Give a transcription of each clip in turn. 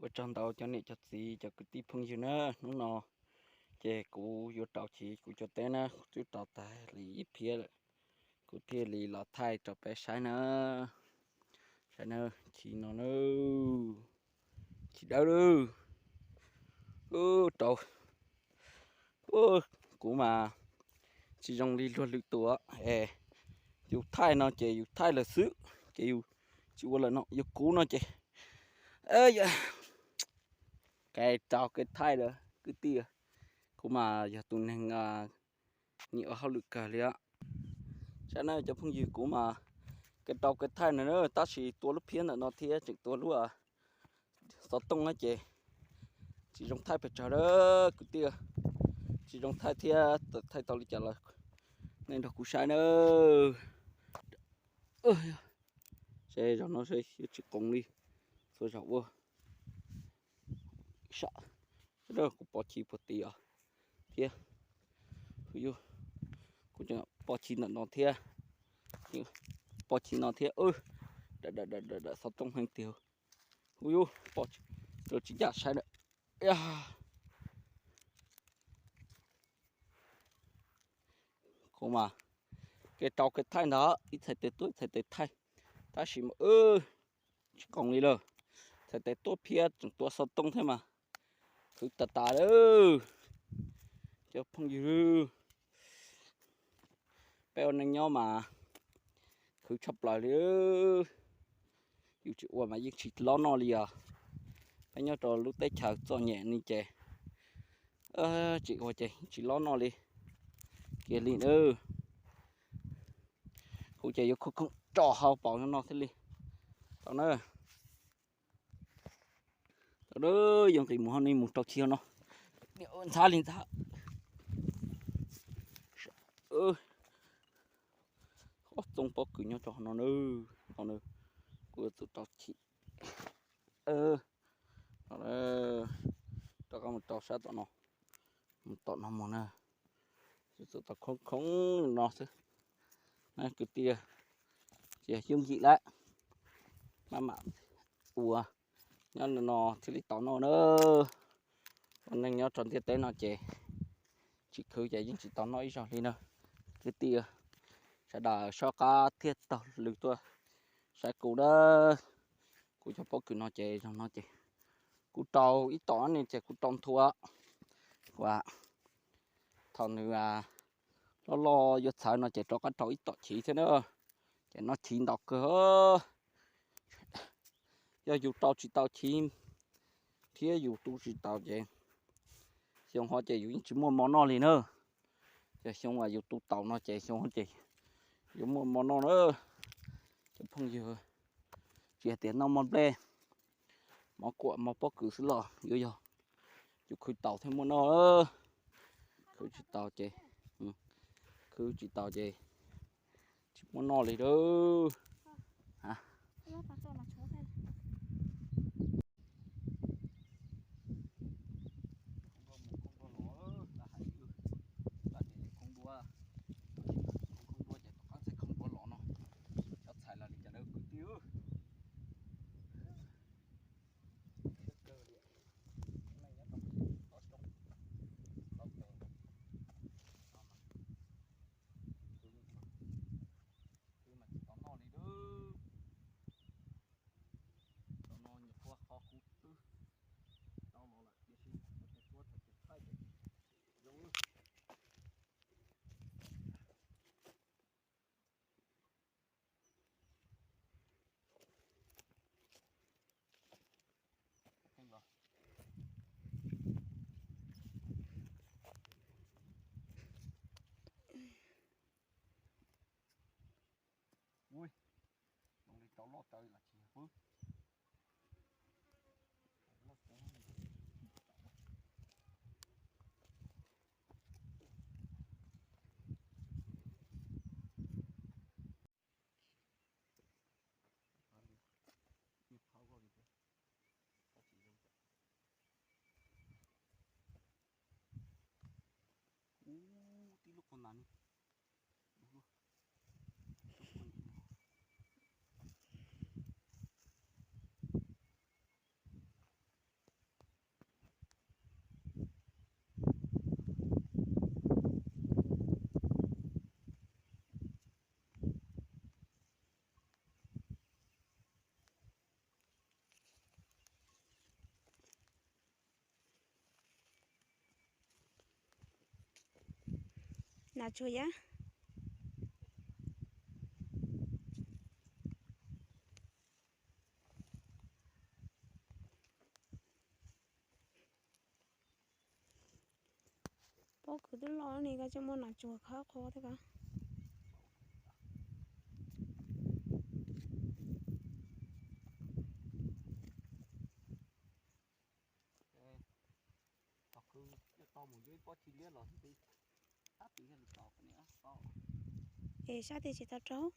Ua tsaug ntau cov niam cov txiv cov kwv tij phooj ywg na, hnub no ces kuv yuav rau chiv kuv cov teb na, kuv twb rau tag li ib phiab lawm, kuv thiaj li los thaij rau peb saib na. Saib na, chiv no na, chiv dawb lawm. Rau, kuv mas tsis zoo li luag lwm tus es yus thaij no ces yus thaij lawm xwb ces yus tsis ua lawm no, yog kuv no ces kev rau kev thaij lawm kwv tij. Kuv mas yog tus neeg nyiam ua hauj lwm kawg li. Saib na cov phooj ywg, kuv mas kev rau kev thaij no na, tab sis tua lub phiab ntawm no thiab tseem tua lub xov tooj na ces tsis zoo thaij pes tsawg lawm kwv tij. Tsis zoo thaij thiab, thaij tau li cas los nej nrog kuv saib na. Seb zaum no seb yuav tsis qoos li txhua zaum ua sam. Kuv pov chiv puag tid os thiab. Kuv pov chiv ntawm no thiab, pov chiv no thiab. Xov tooj heev tiag. Hu yus, pov tsis ncaj saib na. Kuv mas kev rau kev thaij ntag, ib txhais tes tuaj ib txhais tes thaij, tab sis mas tsis qoos li lawm. Txhais tes tuaj phiab tseem tua xov tooj thiab mas khwv tas tas lawm cov phooj ywg. Peb ua neej nyob mas khwv tshaj plaws li. Yus tsis ua mas yeej tsis lob noj li os. Peb nyob rau lub teb chaws txom nyem ni ces tsis ua ces tsis lob noj li kiag li na. Kuv ces yuav khoom khoom rau hauv paus no thiaj li tau na. Tau, yuav nqis mus hauv no, mus rau chiv no. Ntxhab li ntxhab. Ob txooj pob kws nyob rau hauv no na. Kuv yuav tsum rau chiv. Rov qab mus rau sab tom no, mus tom no mus na. Yuav tsum tau khoob khoob no xwb na kwv tij. Ces yooj yim lawm, maj mam ua, nyob no thiaj li tau noj na. Ua neej nyob rau ntiaj teb no ces tsis khwv ces yeej tsis tau noj ib zaug li na kwv tij. Sawv daws soj qab thiaj taug lw tuaj saib kuv na. Kuv cov pob kws no ces zaum no ces kuv rau ib tom ne ces kuv rau nthua. Ua thaum nws loj loj yuav txhawv no ces rov qab rau ib tom chiv thiab na. Ces noj chiv ntau kawg. Yog yus rau tsis tau chiv thiab yus tu tsis tau ces xyoo ho ces yus yeej tsis muaj mov noj li na. Yog xyoo uas yus tu taus no ces xyoo ho ces yuav muaj mov noj na. Cov phooj ywg, tsis hais tias noj mov nplej, mov kuam mov pob kws xwb los yuav yog yus khwv taus thiaj muaj noj. Khwv tsis taus ces, khwv tsis taus ces tsis muaj noj li lawm. Khwv mas tsis tau noj li lawm. Tam no nyuam qhuav qhov qub twb tau los lawm tiam sis ua tes tuab thaum tus thaij ces zoo. Ui, zoo li rau loj tsawv los tsis yog pwb. Ub, tib lub qos ntag ne. Ub, lub qos ntag. Nas tsuag yab. Pob kws twb loj ne, koj tseem muab nas tsuag khawb qhuav thiab koj. Es sab tiag tsis tau raug.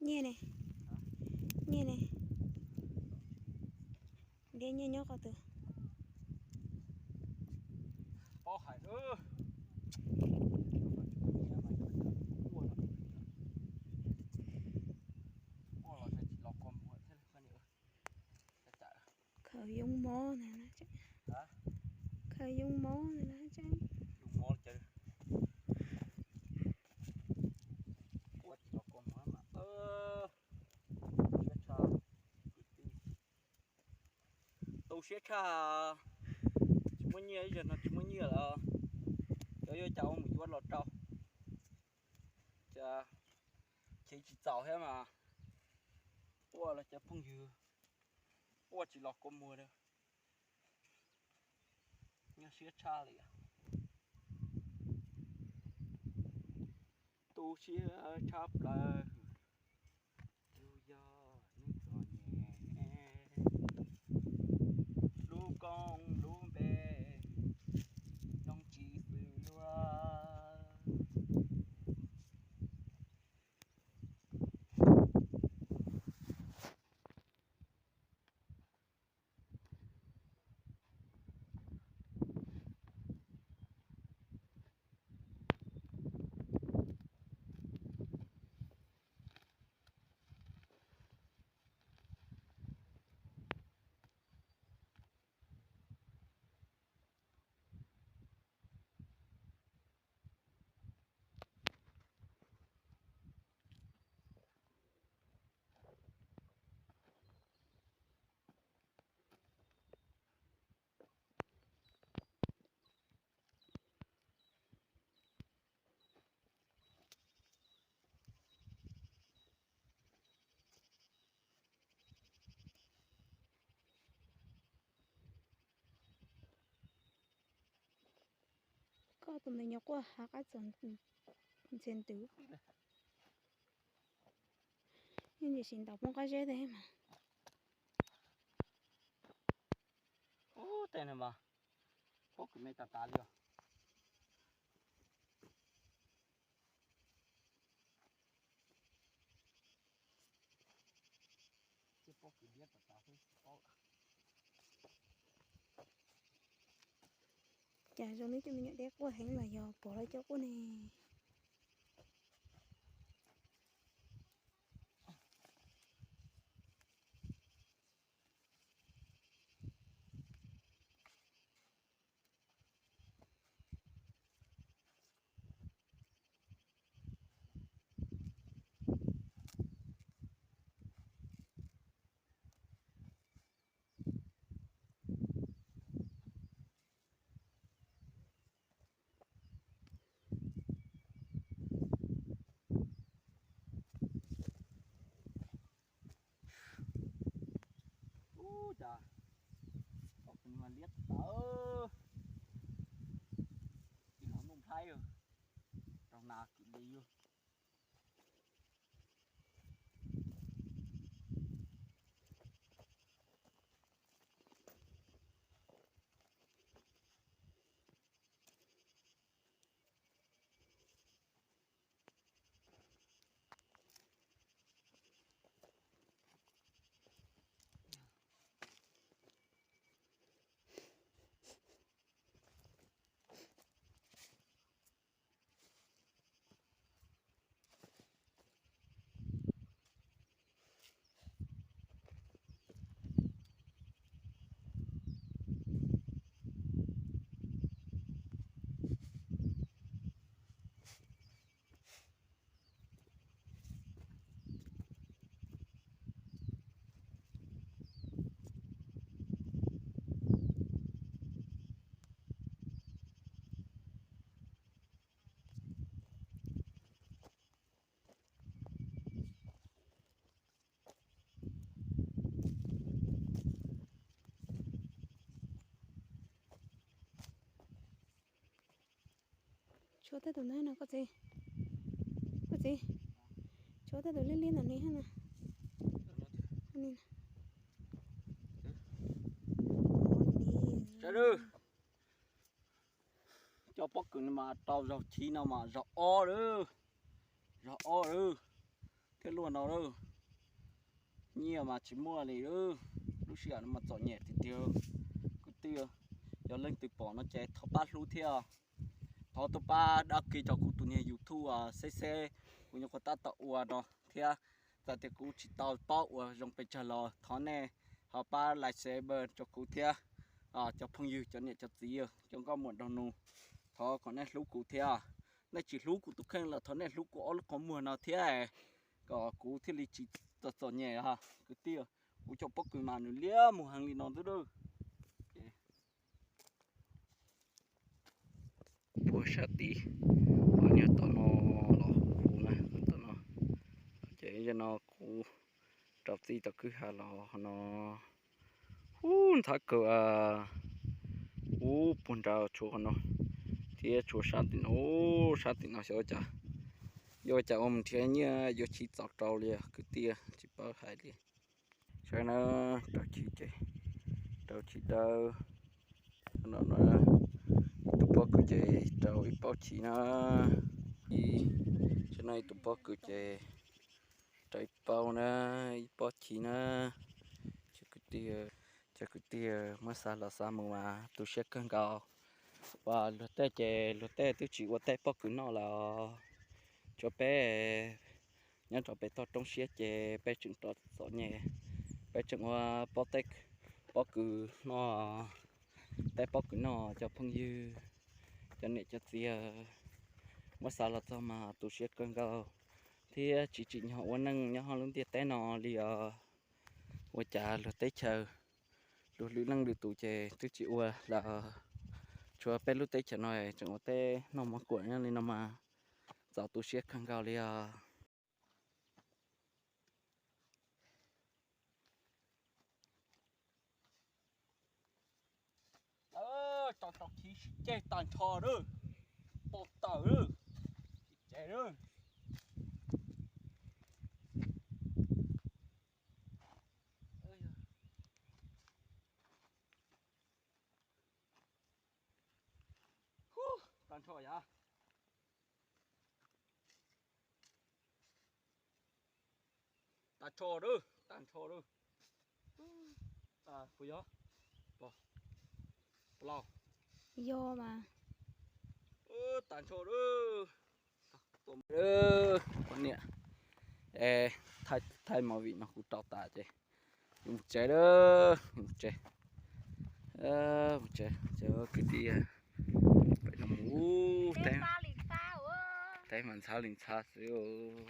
Nyiaj ne, nyiaj ne, ntiab nyiaj nyob qhov twg? Khaws yoo mob ntag, khaws yoo mob ntag. Tu siab tshaj, tsis muaj nyiaj, ib zaug no tsis muaj nyiaj lawm, cov yuav cas ua mus yuav los rau. Cas chev tsis txaus thiab mas, ua los cov phooj ywg ua tsis los kua muag li. Nyuaj siab tshaj li. Tu siab tshaj plaws, yus yog neeg txom nyem, lub koob lub npe zoo tsis xws luag. Koj tus me nyuam quaj hav qab txog ntxhe ntws. Yeej ntsis sis ntaus poob qab zeb tej mas. Ub, tej no mas pob kws me tas tas li os. Cas zoo li cov me nyuam deb quaj heev los yog pom lawv cov quaj ne. Tshuav tau tus ntawd no koj txiv. Koj txiv, tshuav tau tus liab liab ntawm no na. Cov pob kws no mas rau zaug chiv no mas zaug ob lawm, zaug ob lawm, thiab luaj no lawm. Nyiaj mas tsis muaj li lawm, lub sij hawm no mas txom nyem tiag tiag. Kwv tij, yog leej twg pom no ces thov pab hlub thiab. Thov tuaj pab dab kiv rau kuv tus niag YouTube Xeb Xeb, kuv nyuam qhuav tab tom ua no thiab. Txawm tias kuv tsis tau paub ua zoo pes tsawg los thov nej ho pab like share rau kuv thiab. Cov phooj ywg, cov niam cov txiv, cov nkauj muam nraug nus, thov kom nej hlub kuv thiab. Nej tsis hlub kuv tus kheej los thov nej hlub kuv ob lub qhov muag no thiab, kom kuv thiaj li tsis txom txom nyem os kwv tij. Kuv cov pob kws mas nws liab mus heev li no xwb. Puag sab tid, ho nyob tom no los huv na, tom no. Ces yog no kuv rau txij tom kwj ha los no, huv ntxhab kawg, huv puag nrad tshuav qhov no, thiab tshuav sab tim no, sab tim no xyov ua cas, yuav ua cas ua mus nrhiav nyiaj yuav chiv txaus rau li kwv tij, tsis paub hais li. Saib na, rau chiv ces rau chiv dawb no, ib tug pob kws ces rau ib pob chiv na. Ib, saib no ib tug pob kws ces rau ib pob na, ib pob chiv na. Cov kwv tij, cov kwv tij, muab xa los xa mus mas tu siab kawg nkaus. Ua luag tej ces luag tej twb tsis ua tej pob kws noj lawm. Tshuav peb nyob rau pem toj roob siab ces peb tseem rov txom nyem, peb tseem ua pob tej, pob kws noj, tej pob kws noj cov phooj ywg, cov niam cov txiv, muab xa los txog mas tu siab kawg nkaus, thiab tsis tsim nyog ua neej nyob lub ntiaj teb no li os. Ua cas luag teb chaws, luag lwm leej lwm tus ces twb tsis ua lawm, tshuav peb lub teb chaws no tseem ua teb noj mov kuam nyob li no mas txaus tu siab kawg nkaus li os. Tau tau chiv sib ceg tag nrho lawm, tau tawm lawm, tsis tsev lawm. Tag nrho yam. Tag nrho lawm, tag nrho lawm. Puas yog? Puas los? Yog mas. Tag nrho lawm. Poj niam, thaij movie no kuv rau tas ces mus tsev lawm, mus tsev, mus tsev, cov kwv tij. Pem no mus ub, teb mas ntxhab li ntxhab xwb,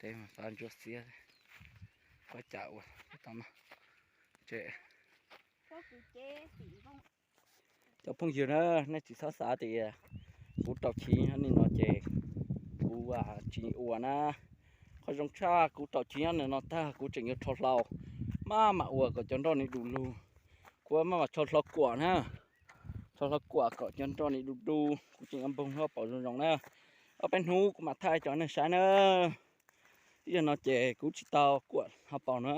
teb mas fab ntsuab xiab. Ua cas ua tau no. Cov phooj ywg na, nej tsis txhob xav tias kuv rau chiv nyob li no ces kuv tsis ua na. Qhov zoo tshaj kuv rau chiv nyob li no tag kuv tseem yuav rho hlau, maj mam ua kom cov nroj ni du lug. Kuv maj mam rho hlau kuam na, rho hlau kuam kom cov nroj ni du du, kuv tseem yuav npoog hauv paus zoo zoo na. Ob peb hnub kuv mam thaij cov neeg saib na. Ib yam no ces kuv tsis tau kuam hauv paus na.